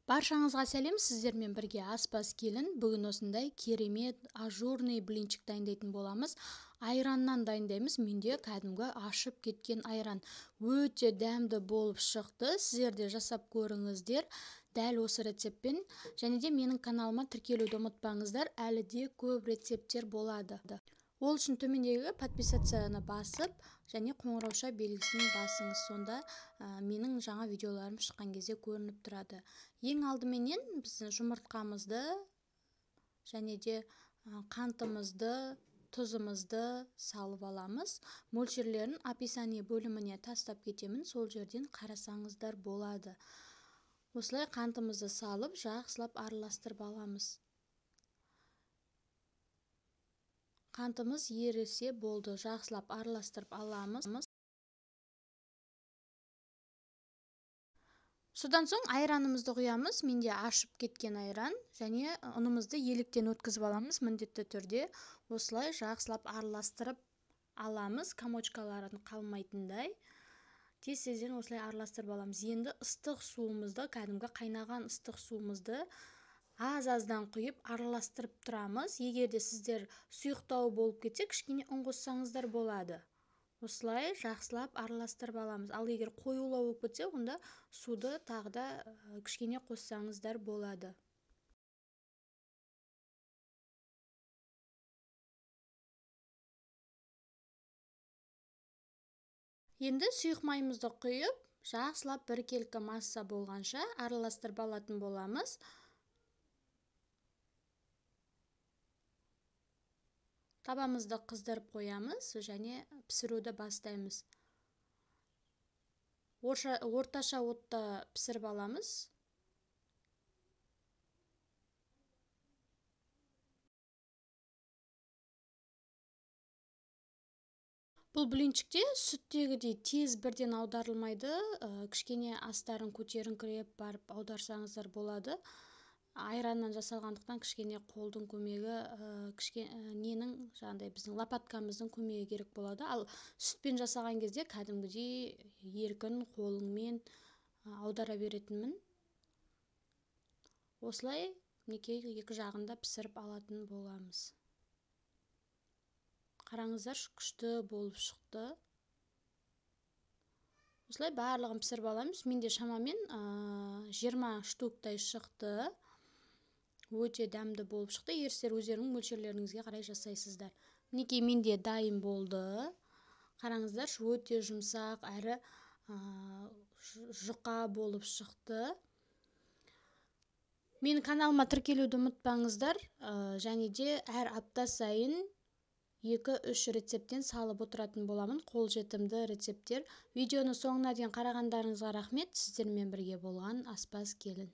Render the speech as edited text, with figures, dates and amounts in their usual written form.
Баршаңызға сәлем, сіздермен бірге аспаз келін. Бүгін осындай керемет ажурный блинчик дайындайтын боламыз. Айраннан дайындаймыз. Менде кәдімгі ашып кеткен айран. Өте дәмді болып шықты. Сіздер де жасап көріңіздер дәл осы рецептпен. Және де менің каналыма тіркелуді ұмытпаңыздар. Әлі де көп рецепттер болады. Ол үшін төмендегі подписацияны басып және қоңырауша белгісін басыңыз. Сонда менің жаңа видеоларым шыққан кезде көрініп тұрады. Ең алдыменен біз жұмыртқамызды және де қантымызды, тұзымызды салып аламыз. Мөлшерлерін описание бөліміне тастап кетемін. Сол жерден қарасаңыздар болады. Осылай қантымызды салып, жақсылап араластырып аламыз. Қантымыз ерісе болды, жақсылап араластырып аламыз. Содан соң айранымызды құямыз. Менде ашып кеткен айран және ұнымызды еліктен өткізіп аламыз міндетті түрде. Осылай жақсылап араластырып аламыз, комочкаларын қалмайтындай. Тез-тезден осылай араластырып аламыз. Енді ыстық суымызды, кәдімгі қайнаған ыстық суымызды аз-аздан құйып араластырып тұрамыз. Егер де сіздер сұйықтау болып кетсе, кішкене ұн қоссаңыздар болады. Осылай жақсылап араластырып аламыз. Ал егер қоюлау болып кетсе, онда суды тағы да кішкене қоссаңыздар болады. Енді сұйық майымызды құйып, жақсылап біркелкі масса болғанша араластырып алатын боламыз. Табамызды қыздырып қоямыз және пісіруді бастаймыз. Орташа отта пісіріп аламыз. Бұл блинчикте сүттегідей тез бірден аударылмайды. Кішкене астарын көтеріңкіреп барып аударсаңыздар болады. Айраннан жасалғандықтан кішкене қолдың көмегі, ненің жаңағыдай біздің лопаткамыздың көмегі керек болады. Ал сүтпен жасаған кезде кәдімгідей еркін қолыңмен аудара беретінмін. Осылай мінекей екі жағында пісіріп алатын боламыз. Қараңыздаршы, күшті болып шықты. Осылай барлығын пісіріп аламыз. Менде шамамен 20 штуктай шықты. Өте дәмді болып шықты. Егер сіздер өздеріңіздің мөлшерлеріңізге қарай жасайсыздар. Мінекей менде дайын болды. Қараңыздаршы, өте жұмсақ әрі жұқа болып шықты. Менің каналыма тіркелуді ұмытпаңыздар. Және де әр апта сайын 2-3 рецепттен салып отыратын боламын. Қолжетімді рецепттер. Видеоны соңына дейін қарағандарыңызға рахмет. Сіздермен бірге болған аспаз келін.